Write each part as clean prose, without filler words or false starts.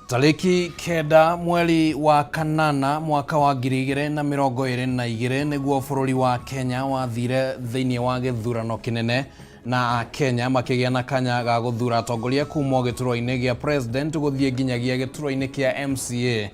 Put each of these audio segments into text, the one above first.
Tarĩki 9 mweri wa kanana mwaka wa 2022 nĩguo bũrũri wa Kenya wathire thĩinĩ wa gĩthurano kĩnene na Akenya makĩgĩa na kanya ga gũthura atongoria kuma gĩturwa-inĩ gĩa president gũthiĩ nginyagia gĩturwa-inĩ kĩa MCA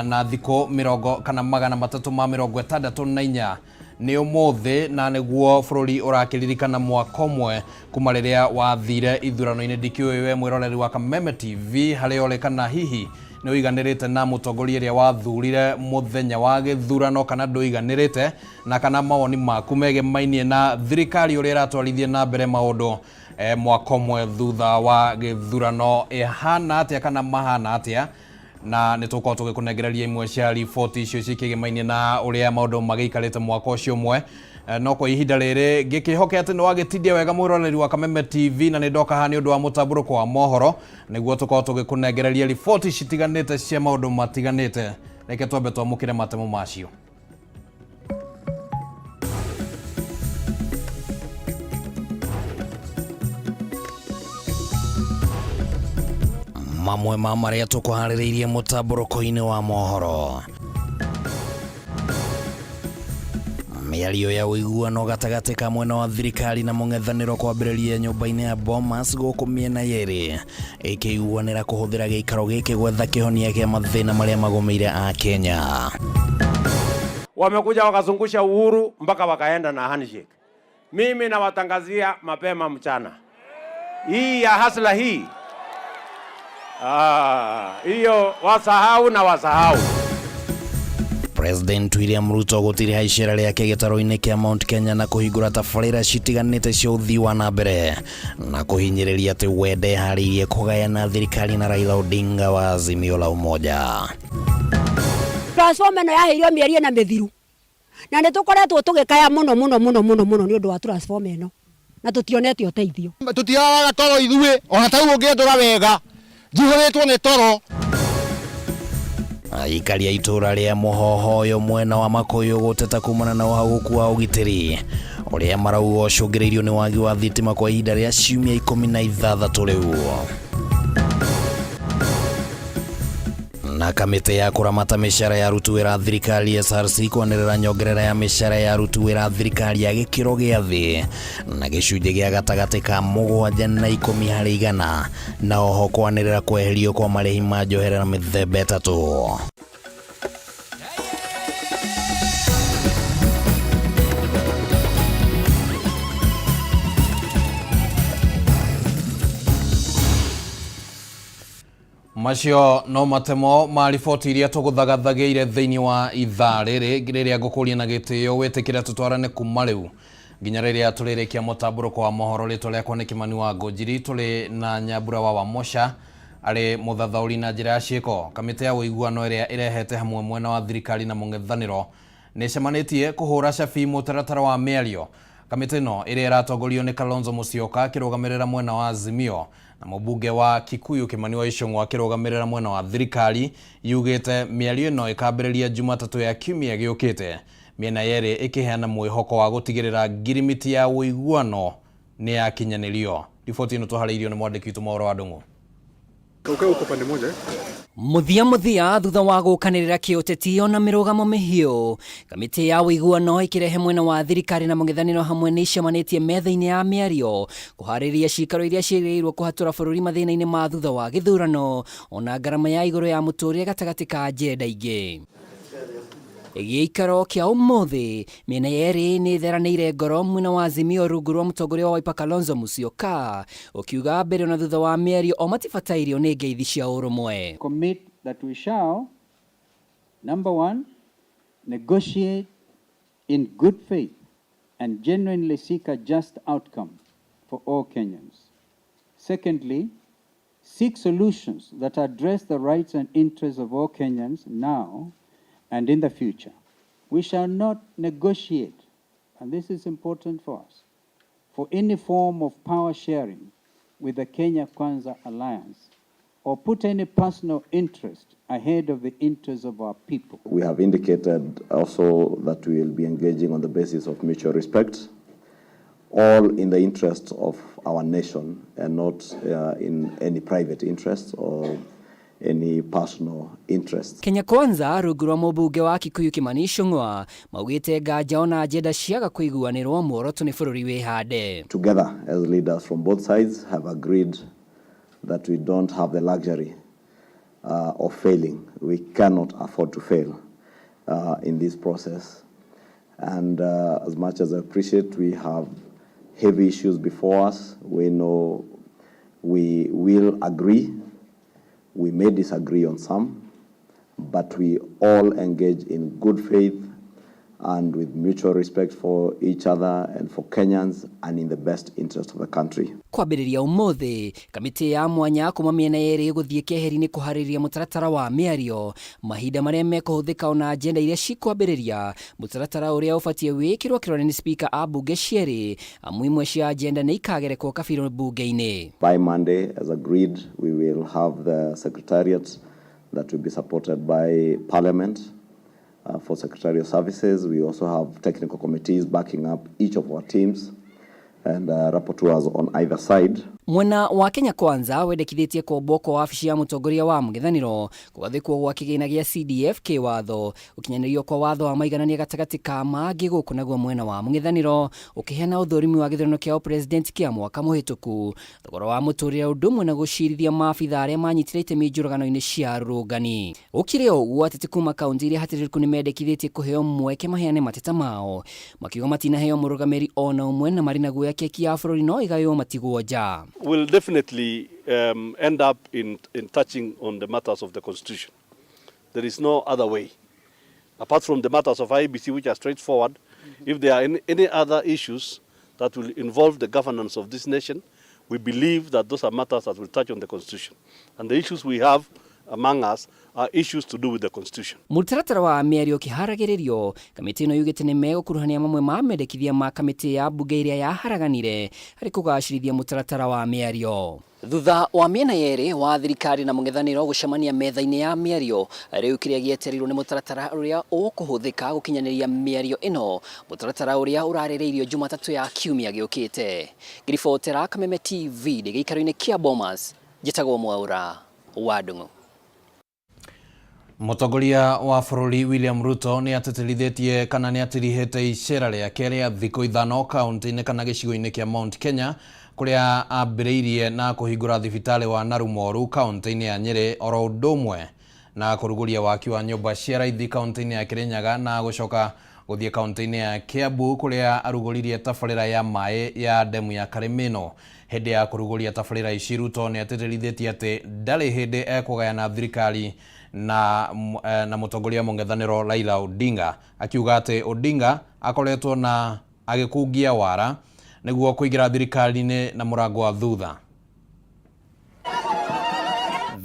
na thikũ mĩrongo kana 364 nĩ ũmũthĩ na nĩguo bũrũri ũrakĩririkana mwaka ũmwe kuma rĩrĩa wathire ithurano-inĩ. Ndikĩũĩ we mwĩroreri wa Kameme TV harĩa ũrĩ kana hihi nĩ ũiganĩrĩte na mũtongoria ũrĩa wathurire mũthenya wa gĩthurano kana ndũiganĩrĩte, na kana mawoni maku megemainie na thirikari ũrĩa ĩratwarithia na mbere maũndũ mwaka ũmwe thutha wa gĩthurano ĩhana atĩa kana mahana atĩa, na nĩ tũkorwo tũgĩkũnengereria imwe cia riboti icio cikĩgemainie na ũrĩa maũndũ magĩikarĩte mwaka ũcio ũmwe. No kwa ihinda rĩrĩ ngĩkĩhoke atĩ nĩ wagĩtindia wega mwĩroreri wa Kameme TV, na nĩ ndoka haha nĩ ũndũ wa mũtambũrũko wa mohoro nĩguo tũkorwo tũgĩkũnengereria riboti citiganĩte cia maũndũ matiganĩte. Reke twambe twamũkĩre matemo macio. Mamwe ma marĩa tũkũharĩrĩirie mũtambũrũko-inĩ wa mohoro: mĩario ya ũiguano gatagatĩ ka mwena wa thirikari na mũng'ethanĩro kwambĩrĩria nyũmba-inĩ ya Bomas gũkũ mĩena yerĩ ĩkĩiguanĩra kũhũthĩra gĩikaro gĩkĩ gwetha kĩhonia kĩa mathĩna marĩa magũmĩire a Kenya. Wamekuja wakazungusha Uhuru mpaka wakaenda na handshake. Mimi nawatangazia mapema mchana, hii ya hasla hii hiyo wasahau na wasahau. President William Ruto gũtiriha icera rĩake gĩtarũ-inĩ kĩa Mount Kenya na kũhingũra tabarĩra citiganĩte cia ũthii wa na mbere na kũhinyĩrĩria atĩ we ndeharĩirie kũgayana thirikari na Raila Odinga wa Azimio la Umoja. Transformer ĩno yaheirwo mĩeri 4 mĩthiru na nĩ tũkoretwo tũgĩkaya mũno mũno mũno mũno mũno nĩ ũndũ wa transformer ĩno na tũtionete ũteithio. Tũtiraraga toro ithuĩ ona tau ũngĩndora wega njihũrĩtwo nĩ toro. Aikari a itũra rĩa Mũhohoyo mwena wa Makuyu gũteta kumana na ũhagũku wa ũgitĩri ũrĩa marauga ũcũngĩrĩirio nĩ wagi wa thitima kwa ihinda rĩa ciumia 16 rĩu. Na kamĩtĩ ya kũramata mĩcara ya aruti wĩra a thirikari SRC kwanĩrĩra nyongerera ya mĩcara ya aruti wĩra a thirikari ya gĩkĩro gĩa thĩ na gĩcunjĩ gĩa gatagatĩ ka 7 na 10 harĩ igana, na oho kwanĩrĩra kweherio kwa marĩhi ma njoherera mĩthemba 3. Macio no matemo ma riboti iria tũgũthagathagĩire thĩinĩ wa ithaa rĩrĩ rĩrĩa ngũkũria na gĩtĩo wĩtĩkĩre tũtwarane kuma rĩu nginya rĩrĩa tũrĩrĩkia mũtambũrũko wa mohoro. Rĩtwa rĩakwa nĩ Kimani wa Ngũnjiri, tũrĩ na Nyambura wa Wamosha arĩ mũthathaũri na njĩra ya ciĩko. Kamĩtĩ ya ũiguano ĩrĩa ĩrehete hamwe mwena wa thirikari na mũng'ethanĩro nĩ ĩcemanĩtie kũhũra cabi mũtaratara wa mĩario. Kamĩtĩ ĩno ĩrĩa ĩratongorio nĩ Kalonzo Musyoka akĩrũgamĩrĩra mwena wa Azimio na mũmbunge wa Kikuyu Kimani wa Ichung'wa akĩrũgamĩrĩra mwena wa thirikari yugĩte mĩario ĩno ĩkambĩrĩria Jumatatũ ya kiumia gĩũkĩte, mĩena yerĩ ĩkĩheana mwĩhoko wa gũtigĩrĩra ngirimiti ya ũiguano nĩ yakinyanĩrio. Riboti ĩno tũharĩirio nĩ mwandĩki witũ Mwaũra wa Ndung'u. Mũthia mũthia thutha wa gũkanĩrĩra kĩũteti ona mĩrũgamo mĩhiũ, kamĩtĩ ya ũiguano ĩkĩrehe mwena wa thirikari na mũng'ethanĩro hamwe nĩ icemanĩtie metha-inĩ ya mĩario kũharĩrĩria cikaro iria ciĩrĩgĩrĩirwo kũhatũra bũrũri mathĩna-inĩ ma thutha wa gĩthurano ona ngarama ya igũrũ ya mũtũrĩre gatagatĩ ka agenda ingĩ. Gĩikaro kĩa ũmũthĩ mĩena yerĩ nĩ ĩtheranĩire ngoro, mwena wa Azimio rungu rwa mũtongoria wa Wiper Kalonzo Musyoka ũkiuga mbere ona thutha wa mĩario o matibatairio nĩ ngeithi cia ũrũmwe. Commit that we shall, number one, negotiate in good faith and genuinely seek a just outcome for all Kenyans. Secondly, seek solutions that address the rights and interests of all Kenyans now and in the future. We shall not negotiate, and this is important for us, for any form of power sharing with the Kenya Kwanza Alliance or put any personal interest ahead of the interests of our people. We have indicated also that we will be engaging on the basis of mutual respect, all in the interest of our nation and not in any private interests or any personal interests. Kenya Kwanza rungu rwa mũmbunge wa Kikuyu Kimani Ichung'wa maugĩte nganja ona agenda ciaga kũiguanĩrwo muoroto nĩ bũrũri wĩhande. Together as leaders from both sides have agreed that we don't have the luxury of failing. We cannot afford to fail in this process. And as much as I appreciate we have heavy issues before us, we know we will agree. We may disagree on some, but we all engage in good faith and with mutual respect for each other and for Kenyans and in the best interest of the country. Kwambĩrĩria ũmũthĩ kamĩtĩ ya mwanya kuma mĩena yerĩ gũthiĩ keheri-inĩ kũharĩrĩria mũtaratara wa mĩario mahinda marĩa mekũhũthĩka ona agenda iria cikwambĩrĩria mũtaratara ũrĩa ũbatiĩ wĩkĩrwo kĩrore nĩ spika a mbunge cierĩ amu imwe cia agenda nĩ ikagerekwo kabirũ mbunge-inĩ. By Monday, as agreed, we will have the secretariat that will be supported by Parliament for secretarial services. We also have technical committees backing up each of our teams and rapporteurs on either side. Mwena wa Kenya Kwanza wendekithĩtie kwombwo kwa wabici ya mũtongoria wa mũng'ethanĩro kũgathĩkwo gwa kĩgĩna gĩa CDF kĩwatho gũkinyanĩrio kwa watho wa maiganania gatagatĩ ka mangĩ gũkũ naguo mwena wa mũng'ethanĩro ũkĩheana ũthũrimi wa gĩthurano kĩa ũpresident kĩa mwaka mũhĩtũku thogora wa mũtũrĩre ũndũ ũmwe na gũcirithia maabitha arĩa manyitire itemi njũragano-inĩ cia arũrũngani. Gũkĩrĩ o ũguo ateti kuma kaunti iria hatĩrĩrĩku nĩmendekithĩtie kũheo mweke maheane mateta mao makiuga matinaheo mũrũgamĩrĩri ona ũmwe na marĩ na guoya keki ya bũrũri no ĩgaywo matigwo nja. Will definitely end up in touching on the matters of the Constitution. There is no other way. Apart from the matters of IEBC, which are straightforward, if there are any other issues that will involve the governance of this nation, we believe that those are matters that will touch on the Constitution. And the issues we have among us are issues to do with the Constitution. Mũtaratara wa mĩario ũkĩharagĩrĩrio kamĩtĩ ĩno yugĩte nĩ megũkuruhania mamwe ma mendekithia ma kamĩtĩ ya mbunge ĩrĩa yaharaganire harĩ kũgacĩrithia mũtaratara wa mĩario. Thutha wa mĩena yerĩ wa thirikari na mũng'ethanĩro gũcemania metha-inĩ ya mĩario rĩu kĩrĩa gĩetereirwo nĩ mũtaratara ũrĩa ũkũhũthĩka gũkinyanĩria mĩario ĩno mũtaratara ũrĩa ũrarĩrĩirio Jumatatũ ya kiumia gĩũkĩte. Ngĩribotera Kameme TV ndĩ gĩikaro-inĩ kĩa Bomas, njĩtagwo Mwaura wa Ndung'u. Mũtongoria wa bũrũri William Ruto nĩ atĩtĩrithĩtie kana nĩ atirihĩte icera rĩake rĩa thikũ ithano kaunti-inĩ kana gĩcigo-inĩ kĩa Mount Kenya kũrĩa ambĩrĩirie na kũhingũra thibitarĩ wa Narumoru kaunti-inĩ ya Nyĩrĩ oro ũndũ ũmwe na kũrugũria waki wa nyũmba cia raithi kaunti-inĩ ya Kirinyaga na gũcoka gũthiĩ kaunti-inĩ ya Kiambu kũrĩa arugũririe tabarĩra ya maĩ ya ndemu ya Karimino. Hĩndĩ ya kũrugũria tabarĩra ici Ruto nĩ atĩtĩrithĩtie atĩ ndarĩ hĩndĩ ekũgayana thirikari na mũtongoria mũng'ethanĩro Raila Odinga akiuga atĩ Odinga akoretwo na agĩkungia wara nĩguo kũingĩra thirikari-inĩ na mũrango wa thutha.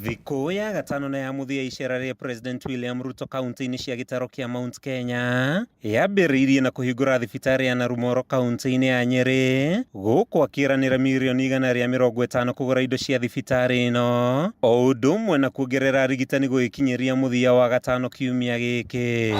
Thikũ ya gatano na ya mũthia icera rĩa President William Ruto kaunti-inĩ cia gĩtaro kĩa Mount Kenya yambĩrĩirie na kũhingũra thibitarĩ ya Narumoro kaunti-inĩ ya Nyĩrĩ gũkũ akĩranĩra mirioni 150 kũgũra indo cia thibitarĩ ĩno o ũndũ ũmwe na kuongerera arigitani gũgĩkinyĩria mũthia wa gatano kiumia gĩkĩ.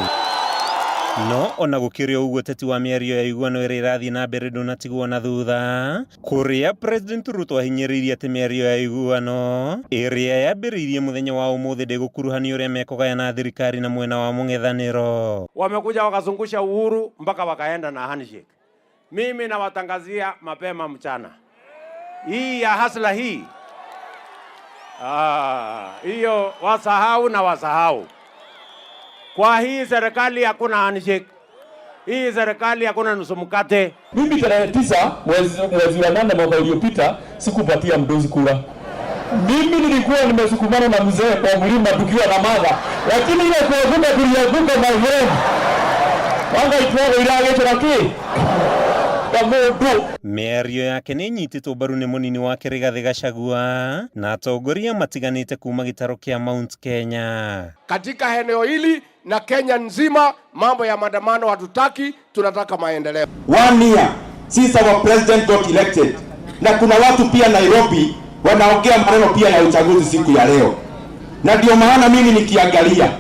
No ona gũkĩrĩ ũguo ũteti wa mĩario ya iguano ĩrĩa ĩrathiĩ na mbere ndũnatigwo na thutha kũrĩa President Ruto ahinyĩrĩirie atĩ mĩario ya iguano ĩrĩa yambĩrĩirie mũthenya wa ũmũthĩ ndĩgũkuruhanio ũrĩa mekũgayana thirikari na mwena wa mũng'ethanĩro. Wamekuja wakazungusha Uhuru mpaka wakaenda na handshake. Mimi nawatangazia mapema mchana, hii ya hasla hii hiyo wasahau na wasahau. Kwa hii serikali hakuna handshake. Hii serikali hakuna nusu mkate. Mimi tarehe 9 mwezi wa 8 mwaka uliopita sikupatia mdozi kura. Mimi nilikuwa nimesukumana na mzee kwa mlima tukiwa na madha, lakini ile kuanguka tulianguka my friend. Wanga itwago iragecera ki? Mĩario yake nĩ ĩnyitĩtwo mbaru nĩ mũnini wake Rigathĩ Gachagua na atongoria matiganĩte kuma gĩtaro kĩa Mount Kenya. Katika eneo hili na Kenya nzima, mambo ya maandamano hatutaki, tunataka maendeleo. 1 year since our president got elected, na kuna watu pia Nairobi wanaongea maneno pia ya uchaguzi siku ya leo, na ndio maana mimi nikiangalia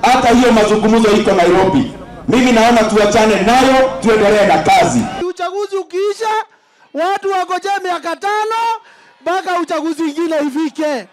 hata hiyo mazungumzo iko Nairobi, mimi naona tuachane nayo, tuendelee na kazi. Uchaguzi ukiisha, watu wangojee miaka 5 mpaka uchaguzi ingine ifike.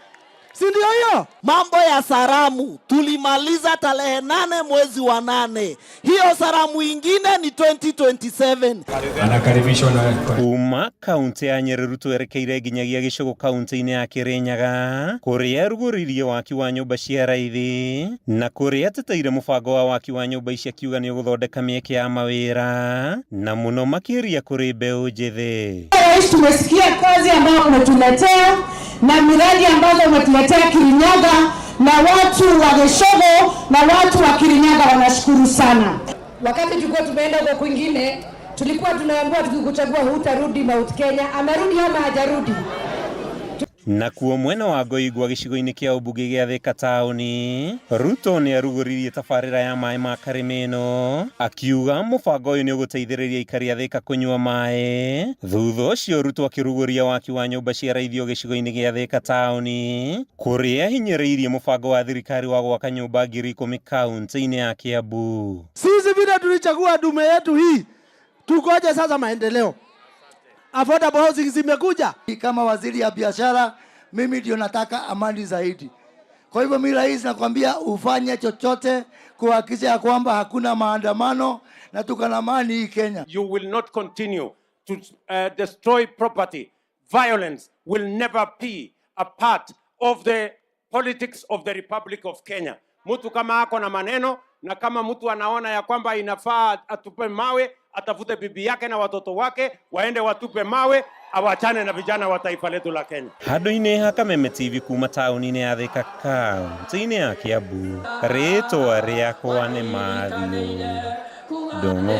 Si ndio hiyo? Mambo ya saramu tulimaliza tarehe 8 mwezi wa 8. Hiyo saramu ingine ni 2027. Anakaribishwa na kuma kaunti ya Nyeri Ruto erekeire nginyagia Gĩcũgũ kaunti-inĩ ya Kĩrĩnyaga kũrĩa arugũririe waki wa nyũmba cia raithi na kũrĩa ateteire mũbango wa waki wa nyũmba ici akiuga nĩ ũgũthondeka mĩeke ya mawĩra na mũno makĩria kũrĩ mbeũ njĩthĩ. Rais, tumesikia kazi ambayo umetuletea na miradi ambazo umetuletea Kirinyaga, na watu wa Gĩcũgũ na watu wa Kirinyaga wanashukuru sana. Wakati tulikuwa tumeenda huko kwingine, tulikuwa tunaambiwa tukikuchagua hutarudi Mount Kenya. Amerudi ama hajarudi? Nakuo mwena wa Ngoingwa gĩcigo-inĩ kĩa ũmbunge gĩa Thika taũni, Ruto nĩ arugũririe tabarĩra ya maĩ ma Karĩmĩno akiuga mũbango ũyũ nĩ ũgũteithĩrĩria aikari a Thika kũnyua maĩ. Thutha ũcio Ruto akĩrugũria waki wa nyũmba cia raithio gĩcigo-inĩ gĩa Thika taũni kũrĩa ahinyĩrĩirie mũbango wa thirikari wa gwaka nyũmba 10,000 kaunti-inĩ ya Kiambu. Sisi vile tulichagua dume yetu hii, tugoje sasa maendeleo. Affordable housing zimekuja. Kama waziri ya biashara, mimi ndio nataka amani zaidi. Kwa hivyo mimi rais nakwambia ufanye chochote kuhakikisha ya kwamba hakuna maandamano na tuko na amani hii Kenya. You will not continue to destroy property. Violence will never be a part of the politics of the Republic of Kenya. Mtu kama ako na maneno na kama mtu anaona ya kwamba inafaa atupe mawe, atafute bibi yake na watoto wake waende watupe mawe, awachane na vijana wa taifa letu la Kenya. Handũ-inĩ ha Kameme TV kuma taũni-inĩ ya Thika kaunti-inĩ ya Kiambu, rĩtwa rĩakwa nĩ Matthew Ndung'u.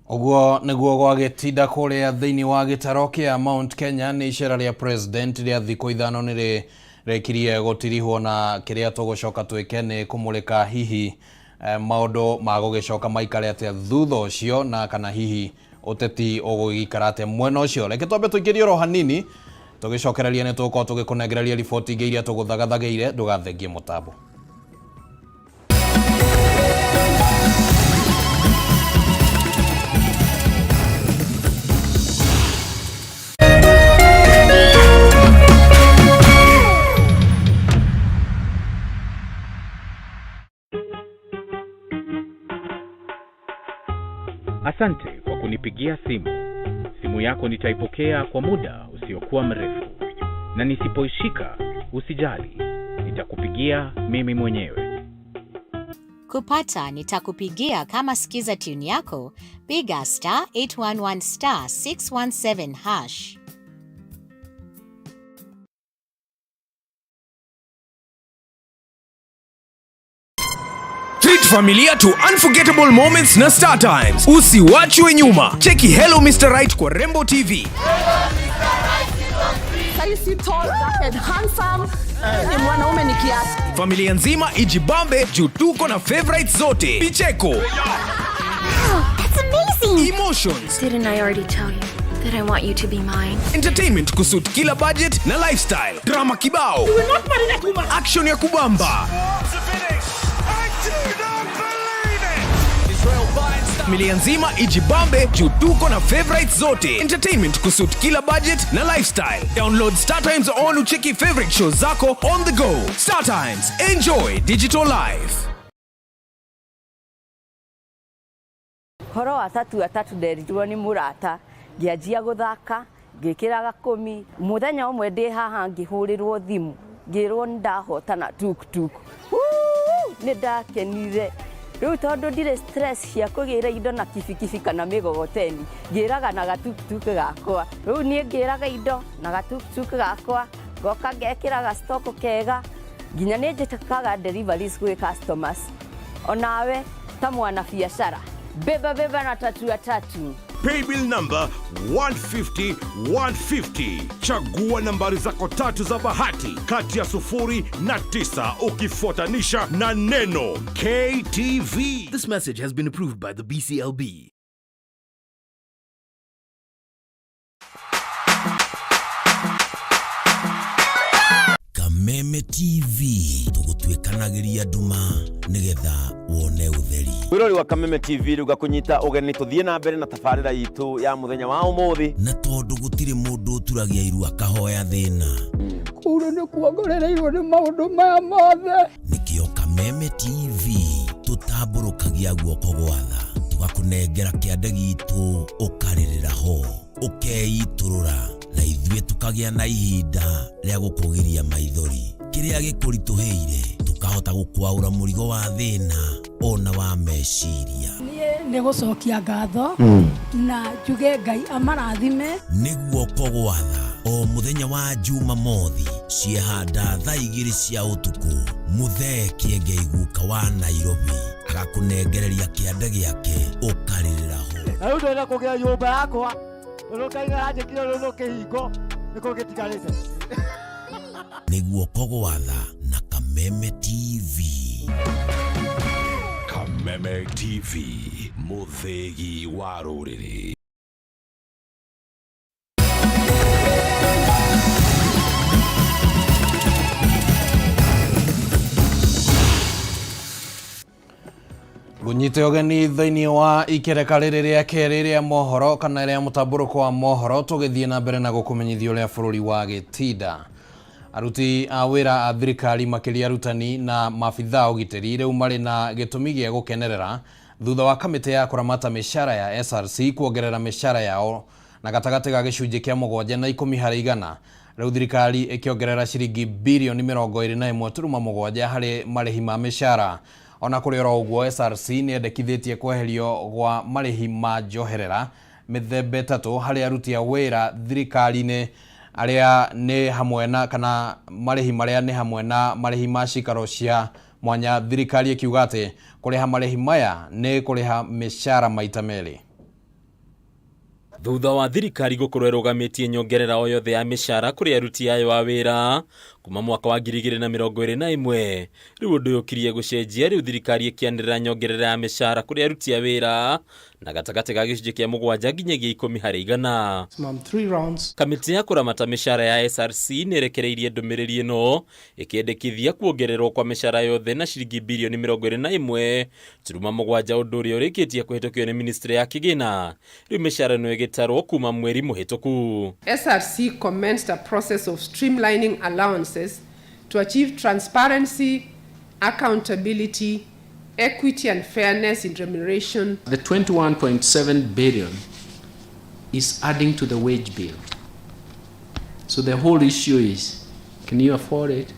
Ũguo nĩguo gwagĩtinda kũrĩa thĩinĩ wa gĩtaro kĩa Mount Kenya nĩ icera rĩa president rĩa thikũ 5 nĩ rĩrekirie gũtirihwo na kĩrĩa tũgũcoka twĩke nĩ kũmũrĩka hihi maũndũ ma gũgĩcoka maikare atĩa thutha ũcio na kana hihi ũteti ũgũgĩikara atĩa mwena ũcio. Reke twambe tũingĩrie oro hanini tũgĩcokereria nĩ tũgũkorwo tũgĩkũnengereria riboti ingĩ iria tũgũthagathagĩire. Ndũgathengie mũtambo. Asante kwa kunipigia simu. Simu yako nitaipokea kwa muda usiokuwa mrefu, na nisipoishika usijali, nitakupigia mimi mwenyewe. Kupata nitakupigia kama sikiza tune yako, piga star 811 star 617 hash. Treat familia to unforgettable moments na Star Times. Usiwachwe nyuma. Cheki Hello Mr. Right kwa Rembo TV. Ni mwanaume ni kiasi. Familia nzima ijibambe juu tuko na favorites zote. Picheko. Wow, that's amazing. Emotions. Didn't I already tell you that I want you to be mine? Entertainment kusuit kila budget na lifestyle. Drama kibao. You will not marry that woman. Action ya kubamba. Familia nzima ijibambe juu tuko na favorites zote. Entertainment kusuit kila budget na lifestyle. Download Star Times on ucheki favorite shows zako on the go. Star Times, enjoy digital life. Horo wa tatu atatu nderirwo nĩ mũrata ngĩanjia gũthaka ngĩkĩra gakũmi mũthenya ũmwe ndĩ haha ngĩhũrĩrwo thimũ ngĩrwo nĩ ndahotana tuktuk. Nĩ ndakenire rĩu tondũ ndirĩ stress cia kũgĩra indo na kibikibi kana mĩgogoteni ngĩraga na gatuktuk gakwa rĩu niĩ ngĩraga indo na gatuktuk gakwa ngoka ngekĩra gastoko kega nginya nĩ njĩkaga deliveries gwĩ customers onawe ta mwana biacara beba beba na tatu atatu. Paybill number 150 150. Chagua nambari zako tatu za bahati kati ya 0 na 9 ukifuatanisha na neno KTV. This message has been approved by the BCLB. Kameme TV tũgũtuĩkanĩria Tũgwekanagĩria nduma nĩgetha wone ũtheri. Mwĩrori wa Kameme TV rĩu ngakũnyita ũgeni tũthiĩ na mbere na tabarĩra itũ ya mũthenya wa ũmũthĩ. Na tondũ gũtirĩ mũndũ ũturagia iru akahoya thĩna. Kũu nĩ kuongorereirwo nĩ maũndũ maya mothe. Nĩkĩo Kameme TV tũtambũrũkagia guoko gwa tha tũgakũnengera kĩande gitũ ũkarĩrĩra ho ũkeitũrũra na ithuĩ tũkagĩa na ihinda rĩa gũkũgiria maithori kĩrĩa gĩkũritũhĩire tũkahota gũkwaũra mũrigo wa thĩna ona wa meciria. Niĩ nĩ gũcokia ngatho na njuge Ngai amarathime. Nĩ guoko gwa tha o mũthenya wa Jumamothi ciehanda thaa 2 cia ũtukũ Mũthee Kĩengei guka wa Nairobi agakũnengereria kĩande gĩake ũkarĩrĩra ho. Na rĩu ndĩrenda kũgĩa nyũmba yakwa tondũ Ngai nĩaranjĩkire rũrũ kĩhingo nĩkĩo gĩtigarĩte. Nĩ guoko gwa tha na Kameme TV. Kameme TV, mũthĩgi wa rũrĩrĩ. Ngunyite ũgeni thĩinĩ wa ikereka rĩrĩ rĩa kerĩ rĩa mohoro kana rĩa mũtambũrũko wa mohoro tũgĩthiĩ na mbere na gũkũmenyithia ũrĩa bũrũri wa gĩtinda. Aruti a wĩra a thirikari makĩria arutani na maabithaa ũgitĩri rĩu marĩ na gĩtũmi gĩa gũkenerera thutha wa kamĩtĩ ya kũramata mĩcara ya SRC kuongerera mĩcara yao na gatagatĩ ga gĩcunjĩ kĩa 7 na 10 harĩ igana. Rĩu thirikari ĩkĩongerera ciringi birioni 21.7 harĩ marĩhi ma mĩcara. Ona kũrĩ oro ũguo SRC nĩ yendekithĩtie kweherio gwa marĩhi ma njoherera mĩthemba 3 harĩ aruti a wĩra thirikari-inĩ arĩa nĩ hamwe na kana marĩhi marĩa nĩ hamwe na marĩhi ma cikaro cia mwanya. Thirikari ĩkiuga atĩ kũrĩha marĩhi maya nĩ kũrĩha mĩcara maita merĩ. Thutha wa thirikari gũkorwo ĩrũgamĩtie nyongerera o yothe ya mĩcara kũrĩ aruti ayo a wĩra kuma mwaka wa 2021 rĩu ũndũ ũyũ ũkirie gũcenjia. Rĩu thirikari ĩkĩanĩrĩra nyongerera ya mĩcara kũrĩ aruti a wĩra na gatagatĩ ga gĩcunjĩ kĩa 7 nginyagia 10 harĩ igana. Kamĩtĩ ya kũramata mĩcara ya SRC nĩ ĩrekereirie ndũmĩrĩri ĩno ĩkĩendekithia kuongererwo kwa mĩcara yothe na ciringi birioni 21.7 ũndũ ũrĩa ũrĩkĩtie kũhĩtũkio nĩ ministry ya kĩgĩna. Rĩu mĩcara ĩno ĩgĩtarwo kuma mweri mũhĩtũku. SRC commenced a process of streamlining allowances to achieve transparency, accountability, equity and fairness in remuneration. The 21.7 billion is adding to the wage bill. So the whole issue is, can you afford it?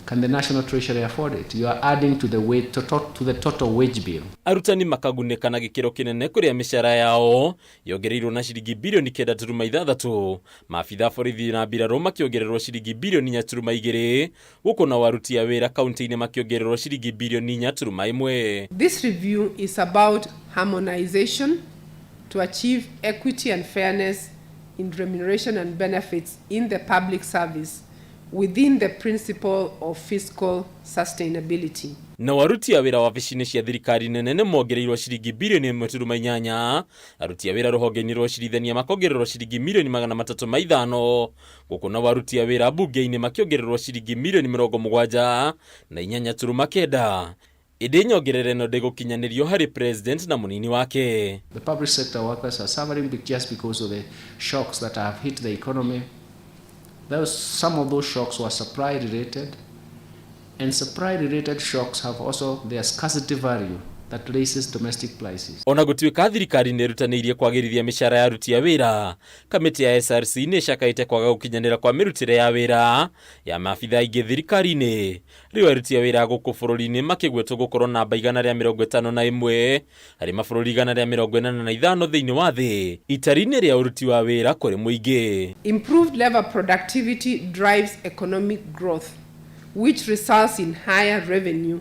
Can the National Treasury afford it? You are adding to the wage, to the total wage bill. Arutani makagunĩka na gĩkĩro kĩnene kũrĩa mĩcara yao yongereirwo na ciringi birioni 9.6, maabithaa borithi na mbirarũ makĩongererwo ciringi birioni 4.2, gũkũ nao aruti a wĩra kaunti-inĩ makĩongererwo ciringi birioni 4.1. This review is about harmonization to achieve equity and fairness in remuneration and benefits in the public service within the principle of fiscal sustainability. Na aruti a wĩra wabici-inĩ cia thirikari nene nĩ mongereirwo ciringi birioni 1.8, aruti a wĩra rũhonge-inĩ rwa ũcirithania makongererwo ciringi mirioni 305, gũkũ nao aruti a wĩra mbunge-inĩ makĩongererwo ciringi mirioni 78.9. Ĩndĩ nyongerera ĩno ndĩgũkinyanĩrio harĩ president na mũnini wake. The public sector workers are suffering just because of the shocks that have hit the economy. Some of those shocks were supply related, and supply related shocks have also their scarcity value that raises domestic prices. Ona gũtuĩka thirikari nĩ ĩrutanĩirie kwagĩrithia mĩcara ya aruti a wĩra, kamĩtĩ ya SRC nĩ ĩcakaĩte kwaga gũkinyanĩra kwa mĩrutĩre ya wĩra ya maabithaa aingĩ thirikari-inĩ. Rĩu aruti a wĩra gũkũ bũrũri-inĩ makĩgwetwo gũkorwo namba 151 harĩ mabũrũri 185 thĩinĩ wa thĩ itari-inĩ rĩa ũruti wa wĩra kũrĩ mũingĩ. Improved labor productivity drives economic growth, which results in higher revenue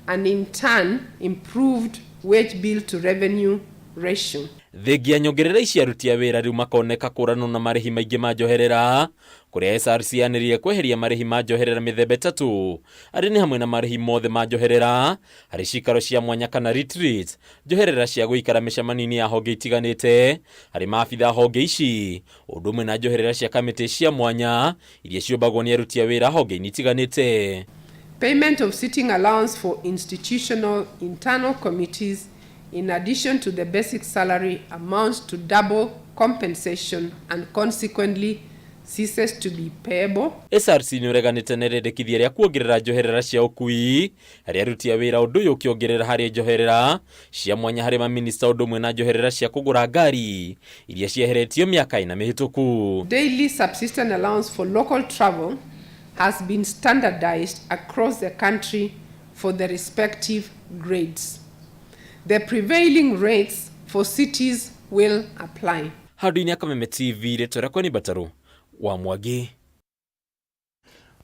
and in turn improved wage bill to revenue ratio. Thengia nyongerera ici aruti a wĩra rĩu makoneka kũranwo na marĩhi maingĩ ma njoherera kũrĩa SRC yanĩrĩire kweheria marĩhi ma njoherera mĩthemba 3 arĩ nĩ hamwe na marĩhi mothe ma njoherera harĩ cikaro cia mwanya kana retreat, njoherera cia gũikara mĩcemanio-inĩ ya honge itiganĩte harĩ maabithaa honge ici, ũndũ ũmwe na njoherera cia kamĩtĩ cia mwanya iria ciũmbagwo nĩ aruti a wĩra honge-inĩ itiganĩte. Payment of sitting allowance for institutional internal committees in addition to the basic salary amounts to double compensation and consequently ceases to be payable. SRC nĩ ũreganĩte na rĩendekithia rĩa kuongerera njoherera cia ũkui harĩ aruti a wĩra, ũndũ ũyũ ũkĩongerera harĩ njoherera cia mwanya harĩ maminista ũndũ ũmwe na njoherera cia kũgũra ngari iria cieheretio mĩaka ĩna mĩhĩtũku. Daily subsistence allowance for local travel has been standardized across the country for the respective grades. The prevailing rates for cities will apply. Handũ-inĩ ya Kameme TV, rĩtwa rĩakwa nĩ Mbatarũ wa Mwangi.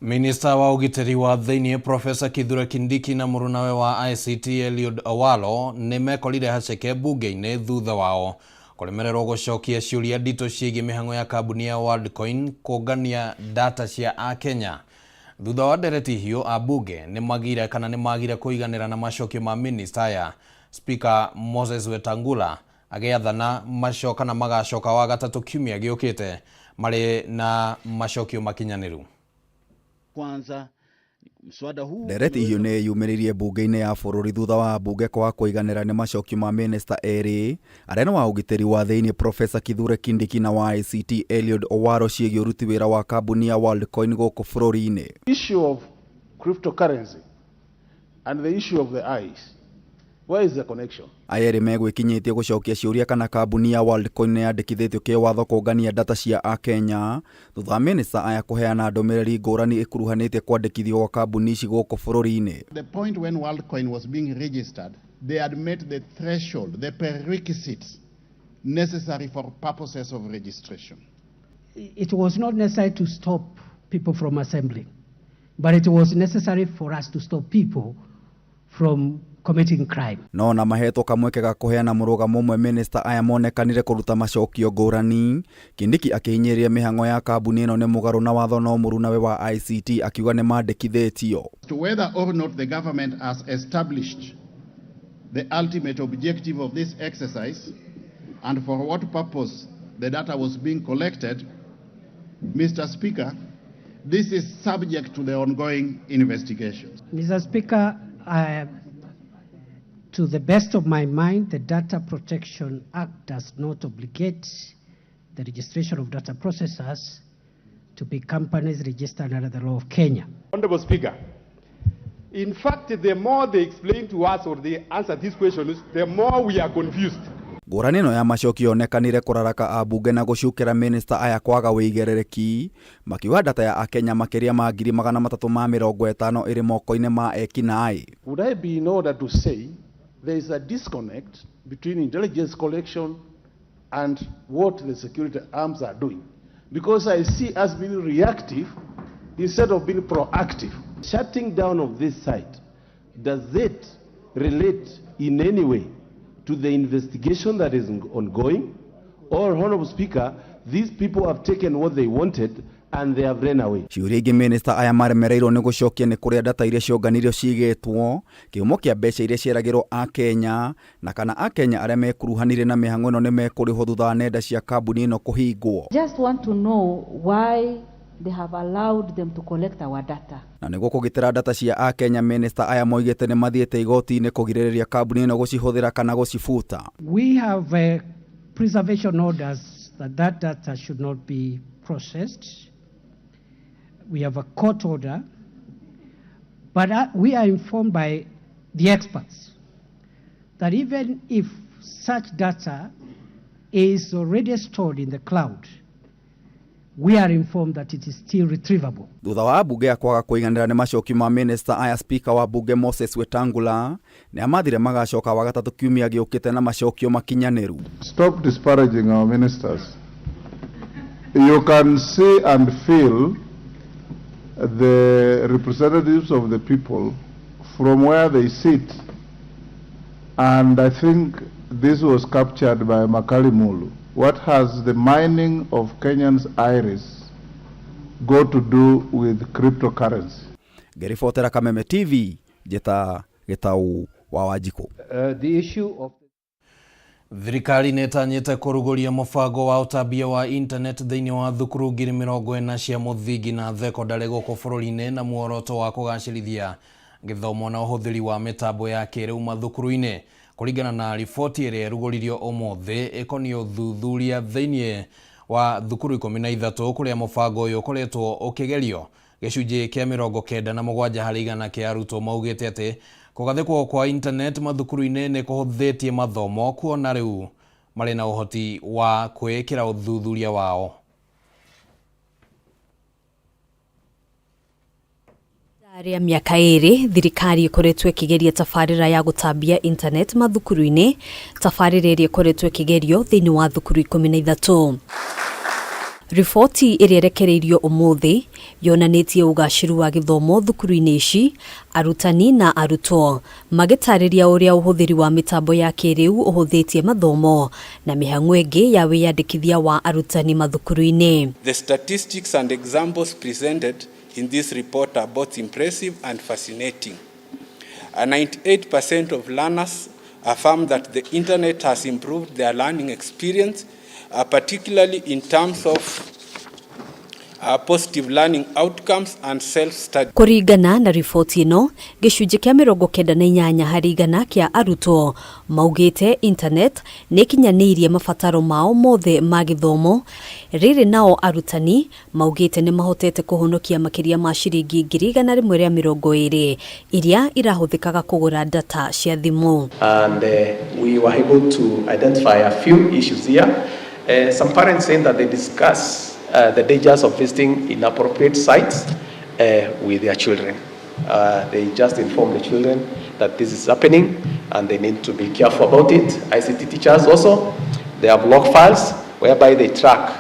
Minista wa ũgitĩri wa thĩinĩ Profesa Kithure Kindiki na mũrunawe wa ICT Eliud Owalo nĩ mekorire haceke mbunge-inĩ thutha wao kũremererwo gũcokia ciũria nditũ ciĩgiĩ mĩhang'o ya kambuni ya Worldcoin kũngania data cia akenya. Thutha wa ndereti hiũ, ambunge nĩ magire kana nĩ magire kũiganĩra na macokio ma minista aya, Speaker Moses Wetangula agĩathana macoka na magacoka wa gatatũ kiumia gĩũkĩte marĩ na macokio makinyanĩru. Kwanza mswada huu Ndereti hiyo nĩ yumĩririe mbunge-inĩ ya bũrũri thutha wa mbunge kwaga kũiganĩra nĩ macokio ma minista erĩ arĩa nĩ wa ũgitĩri wa thĩinĩ Profesa Kithure Kindiki na wa ICT Eliud Owalo ciĩgiĩ ũruti wĩra wa kambuni ya Worldcoin gũkũ bũrũri-inĩ. Issue of cryptocurrency and the issue of the eyes, where is the connection? Aya erĩ megwĩkinyĩtie gũcokia ciũria kana kambuni ya Worldcoin nĩ yandĩkithĩtio kĩwatho kũngania data cia akenya thutha wa minista aya kũheana ndũmĩrĩri ngũrani ĩkuruhanĩtie kwandĩkithio gwa kambuni ici gũkũ bũrũri-inĩ. The point when WorldCoin was being registered, they had met the threshold, the prerequisites necessary for purposes of registration. It was not necessary to stop people from assembling, but it was necessary for us to stop people from committing crime. No na mahetwo kamweke ga kũheana mũrũgamo ũmwe, minista aya monekanire kũruta macokio ngũrani. Kindiki akĩhinyĩrĩria mĩhang'o ya kambuni ĩno nĩ mũgarũ na watho, no mũrunawe wa ICT akiuga nĩ mandĩkithĩtio. To whether or not the government has established the ultimate objective of this exercise and for what purpose the data was being collected, Mr. Speaker, this is subject to the ongoing investigations. Mr. Speaker, to the best of my mind, the Data Protection Act does not obligate the registration of data processors to be companies registered under the law of Kenya. Honorable Speaker, in fact, the more they explain to us or they answer these questions, the more we are confused. Ngũrani ĩno ya macokio yonekanire kũraraka ambunge na gũcukĩra minista aya kwaga wĩigĩrĩrĩki, makiuga data ya akenya makĩria ma 350,000 ĩrĩ moko-inĩ ma ekinaĩ. Would I be in order to say there is a disconnect between intelligence collection and what the security arms are doing? Because I see us being reactive instead of being proactive. Shutting down of this site, does it relate in any way to the investigation that is ongoing? Or, Honorable Speaker, these people have taken what they wanted and they have run away. Ciũria ingĩ minista aya maremereirwo nĩ gũcokia nĩ kũrĩa data iria cionganirio cigĩtwo, kĩhumo kĩa mbeca iria cieragĩrwo akenya, na kana akenya arĩa mekuruhanire na mĩhang'o ĩno nĩ mekũrĩhwo thutha wa nenda cia kambuni ĩno kũhingwo. Just want to know why they have allowed them to collect our data. Na nĩguo kũgitĩra data cia akenya, minista aya moigĩte nĩ mathiĩte igoti-inĩ kũgirĩrĩria kambuni ĩno gũcihũthĩra kana gũcibuta. We have preservation orders that that data should not be processed. We have a court order, but we are informed by the experts that even if such data is already stored in the cloud, we are informed that it is still retrievable. Thutha wa mbunge ya kwaga kũiganĩra nĩ macokio ma minista aya, speaker wa mbunge Moses Wetangula nĩ amathire magacoka wa gatatũ kiumia gĩũkĩte na macokio makinyanĩru. Stop disparaging our ministers. You can see and feel the representatives of the people from where they sit. And I think this was captured by Makali Mulu. What has the mining of Kenyans' iris got to do with cryptocurrency? Ngĩribotera Kameme TV, njĩta Gĩtau wa Wanjikũ. The issue of Thirikari nĩ ĩtanyĩte kũrugũria mũbango wa ũtambia wa internet thĩinĩ wa thukuru 40,000 cia mũthingi na thekondarĩ gũkũ bũrũri-inĩ na muoroto wa kũgacĩrithia gĩthomo na ũhũthĩri wa mĩtambo ya kĩrĩu mathukuru-inĩ. Kũringana na riboti ĩrĩa ĩrugũririo ũmũthĩ ĩkoniĩ ũthuthuria thĩinĩ wa thukuru 13 kũrĩa mũbango ũyũ ũkoretwo ũkĩgerio. Gĩcunjĩ kĩa 97 harĩ igana kĩa arutwo maugĩte atĩ kũgathĩkwo kwa internet mathukuru-inĩ nĩ kũhũthĩtie mathomo kuona rĩu marĩ na ũhoti wa kwĩĩkĩra ũthuthuria wao. Rĩa mĩaka 2 thirikari ĩkoretwo ĩkĩgeria tabarĩra ya gũtambia internet mathukuru-inĩ, tabarĩra ĩrĩa ĩkoretwo ĩkĩgerio thĩinĩ wa thukuru 13. Riboti ĩrĩa ĩrekereirio ũmũthĩ yonanĩtie ũgacĩru wa gĩthomo thukuru-inĩ ici, arutani na arutwo magĩtarĩria ũrĩa ũhũthĩri wa mĩtambo ya kĩrĩu ũhũthĩtie mathomo na mĩhang'o ĩngĩ ya wĩyandĩkithia wa arutani mathukuru-inĩ. The statistics and examples presented in this report are both impressive and fascinating. 98% of learners affirm that the internet has improved their learning experience, particularly in terms of positive learning outcomes and self-study. Kũringana na riboti ĩno, gĩcunjĩ kĩa 98 harĩ igana kĩa arutwo maugĩte internet nĩ ĩkinyanĩirie mabataro mao mothe ma gĩthomo. Rĩrĩ nao arutani maugĩte nĩ mahotete kũhonokia makĩria ma ciringi 120,000 iria irahũthĩkaga kũgũra data cia thimũ. And we were able to identify a few issues here. Some parents saying that they discuss the dangers of visiting inappropriate sites with their children. They just inform the children that this is happening and they need to be careful about it. ICT teachers also, they have log files whereby they track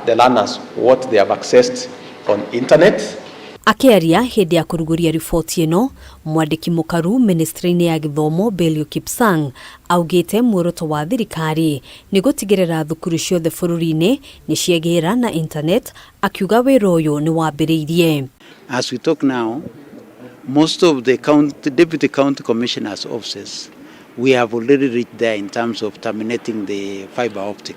the learners, what they have accessed on internet. Akĩaria hĩndĩ ya kũrugũria riboti ĩno, mwandĩki mũkaru ministry-inĩ ya gĩthomo Belio Kipsang augĩte muoroto wa thirikari nĩ gũtigĩrĩra thukuru ciothe bũrũri-inĩ nĩ ciagĩra na internet, akiuga wĩra ũyũ nĩ wambĩrĩirie. As we talk now, most of the deputy county commissioners' offices, we have already reached there in terms of terminating the fiber optic.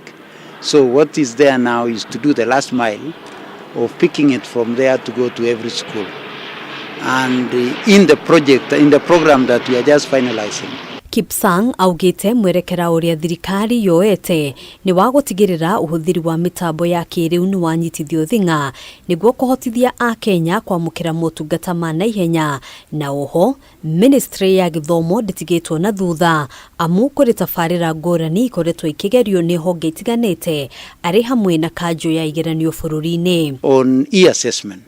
So what is there now is to do the last mile of picking it from there to go to every school. And in the project, in the program that we are just finalizing. Kipsang augĩte mwerekera ũrĩa thirikari yoete nĩ wa gũtigĩrĩra ũhũthĩri wa mĩtambo ya kĩrĩu nĩ wanyitithio thing'a nĩguo kũhotithia Akenya kwamũkĩra motungata ma naihenya, na oho ministry ya gĩthomo ndĩtigĩtwo na thutha amu kũrĩ tabarĩra ngũrani ikoretwo ikĩgerio nĩ honge itiganĩte arĩ hamwe na kanjũ ya igeranio bũrũri-inĩ. On e-assessment,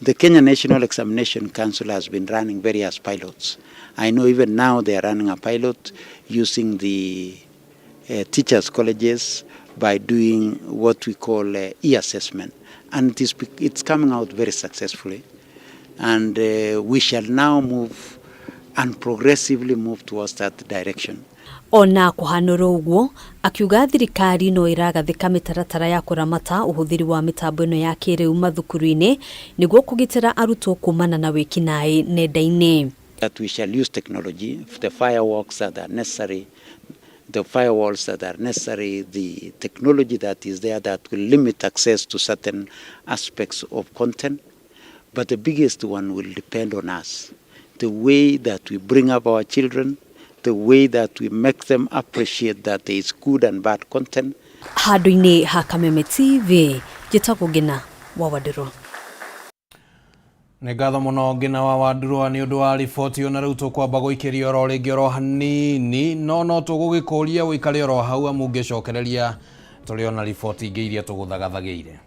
the Kenya National Examination Council has been running various pilots. I know even now they are running a pilot using the teachers' colleges by doing what we call e-assessment. And it's coming out very successfully. And we shall now move and progressively move towards that direction. Ona kũhanũra ũguo, akiuga thirikari no ĩragathĩka mĩtaratara ya kũramata ũhũthĩri wa mĩtambo ĩno ya kĩrĩu mathukuru-inĩ nĩguo kũgitĩra arutwo kumana na wĩkinaĩ nenda-inĩ. That we shall use technology, the fireworks that are necessary, the firewalls that are necessary, the technology that is there that will limit access to certain aspects of content. But the biggest one will depend on us. The way that we bring up our children, the way that we make them appreciate that there is good and bad content. Handũ-inĩ ha Kameme TV, njĩtagwo Ngina wa Wandirwa. Nĩ ngatho mũno Ngina wa Wandirwa nĩ ũndũ wa riboti ĩyo, na rĩu tũkwamba gũikĩria oro rĩngĩ oro hanini, no tũgũgĩkũria ũikare oro hau amu ngĩcokereria tũrĩ ona riboti ingĩ iria tũgũthagathagĩire.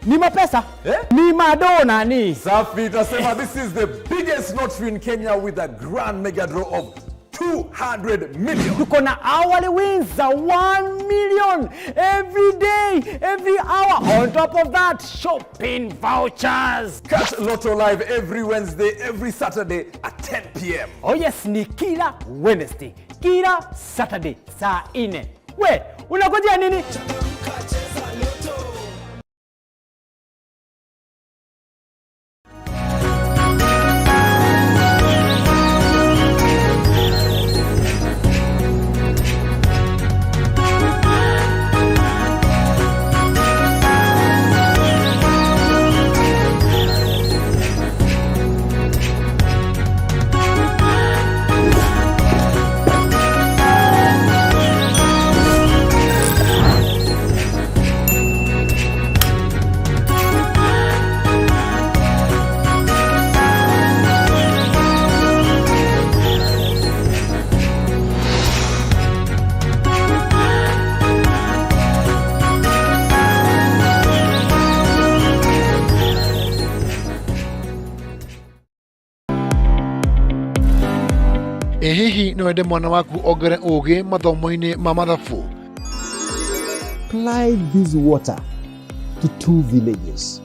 Ni mapesa eh? Ni madona ni safi. Tasema this is the biggest lottery in Kenya with a grand mega draw of 200 million. Tuko na hourly wins za 1 million every day, every hour. On top of that, shopping vouchers. Catch Lotto Live every Wednesday, every Saturday at 10 p.m. Oh yes, ni kila Wednesday, kila Saturday saa 4. We, unangojea nini? Ĩ hihi no wende mwana waku ongere ũgĩ mathomo-inĩ ma mathabu? Supply this water to two villages,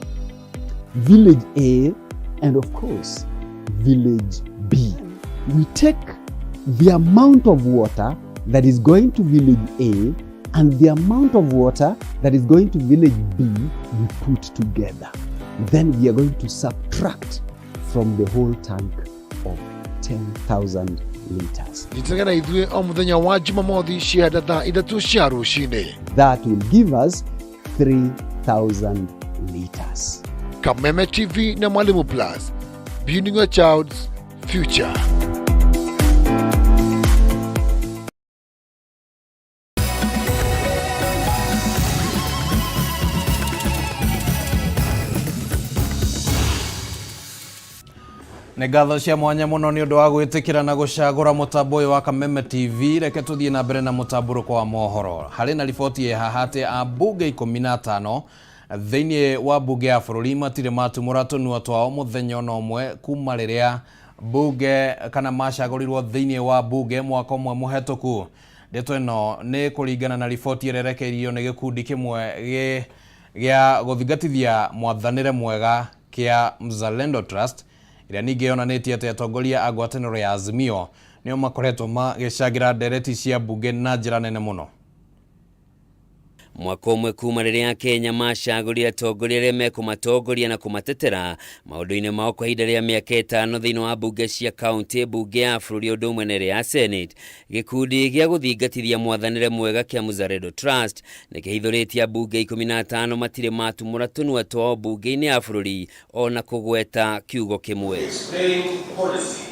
Village A and of course, Village B. We take the amount of water that is going to Village A and the amount of water that is going to Village B, we put together. Then we are going to subtract from the whole tank of 10,000 liters. Nyitanĩra na ithuĩ o mũthenya wa Jumamothi cianda thaa 3 cia rũcinĩ. That will give us 3,000 liters. Kameme TV na Mwalimu Plus, building your child's future. Nĩ ngatho cia mwanya mũno nĩ ũndũ wa gwĩtĩkĩra na gũcagũra mũtambo ũyũ wa Kameme TV. Reke tũthiĩ na mbere na mũtambũrũko wa mohoro. Harĩ na riboti ĩ haha atĩ ambunge 15 thĩinĩ wa mbunge ya bũrũri matirĩ matumũra tũnua twao mũthenya ona ũmwe kuma rĩrĩa mbunge kana macagũrirwo thĩinĩ wa mbunge mwaka ũmwe mũhetũku. Ndeto ĩno nĩ kũringana na riboti ĩrĩa ĩrekeirio nĩ gĩkundi kĩmwe gĩa gũthingatithia mwathanĩre mwega kĩa Mzalendo Trust, ĩrĩa ningĩ yonanĩtie atĩ atongoria a ngwatanĩro ya Azimio nĩo makoretwo magĩcangĩra ndereti cia mbunge na njĩra nene mũno. Mwaka ũmwe kuma rĩrĩa Kenya macagũrire atongoria arĩa mekũmatongoria na kũmatetera maũndũ-inĩ mao kwa ihinda rĩa mĩaka 5 thĩinĩ wa mbunge cia kaunti, mbunge ya bũrũri ũndũ ũmwe na ĩrĩa ya Senate. Gĩkundi gĩa gũthingatithia mwathanĩre mwega kĩa Mzalendo Trust nĩ kĩhithũrĩtie ambunge 15 matirĩ matumũra tũnua twao mbunge-inĩ ya bũrũri ona kũgweta kiugo kĩmwe.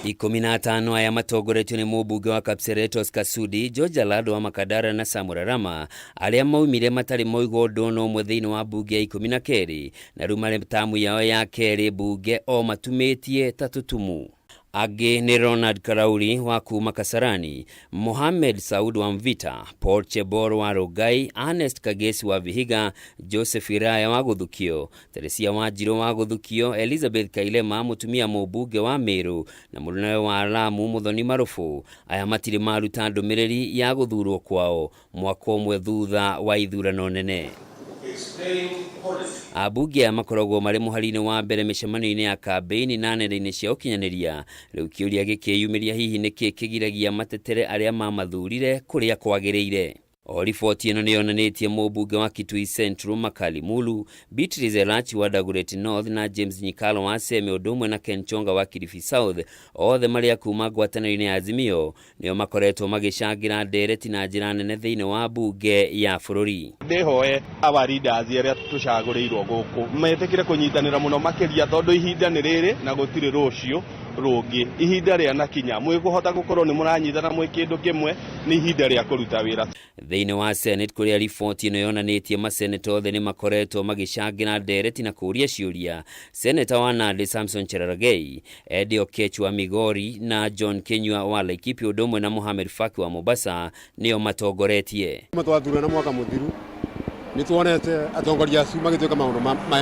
15 aya matongoretio nĩ mũmbunge wa Kapseret Oscar Sudi, George Alado wa Makadara na Samuel Arama arĩa maumire matarĩ moiga ũndũ ona ũmwe thĩinĩ wa mbunge ya 12 na rĩu marĩ tamu yao ya kerĩ mbunge o matumĩtie ta tũtumu. Angĩ nĩ Ronald Karauri wa kuma Kasarani, Mohamed Saud wa Mvita, Paul Chebor wa Rongai, Ernest Kagesi wa Vihiga, Joseph Iraya wa Gũthukio, Teresia Wanjirũ wa Gũthukio, Elizabeth Kailema mũtumia mũmbunge wa Meru na mũrũnawe wa Lamu Muthoni Marufu. Aya matirĩ maruta ndũmĩrĩri ya gũthurwo kwao mwaka ũmwe thutha wa ithurano nene. Ambunge aya makoragwo marĩ mũhari-inĩ wa mbere mĩcemanio-inĩ ya kambĩini na nenda-inĩ cia ũkinyanĩria. Rĩu kĩũria gĩkĩyumĩria hihi nĩkĩ kĩgiragia matetere arĩa mamathurire kũrĩa kwagĩrĩire. O riboti ĩno nĩyonanĩtie mũmbunge wa Kitui Central Makali Mulu, Beatrice Elachi wa Dagoretti North na James Nyikalo wa Seme ũndũ ũmwe na Ken Chonga wa Kilifi South, othe marĩ a kuma ngwatanĩro-inĩ ya Azimio nĩo makoretwo magĩcangĩra ndereti na njĩra nene thĩinĩ wa mbunge ya bũrũri. Ndĩhoe our leaders arĩa tũcagũrĩirwo gũkũ metĩkĩre kũnyitanĩra mũno makĩria tondũ ihinda nĩ rĩrĩ na gũtirĩ rũciũ rũngĩ. Ihinda rĩa nakinya mwĩkũhota gũkorwo nĩ mũranyitana mwĩ kĩndũ kĩmwe, nĩ ihinda rĩa kũruta wĩra. Thĩinĩ wa Senate kũrĩa riboti ĩno yonanĩtie maseneta othe nĩ makoretwo magĩcangĩra ndereti na kũũria ciũria. Seneta wa Nandi Samson Cherargei, Eddie Okech wa Migori na John Kinyua wa Laikipia ũndũ ũmwe na Mohamed Faki wa Mombasa nĩo matongoretie. Kuma twathurana mwaka mũthiru nĩ tuonete atongoria acu magĩtuĩka maũndũ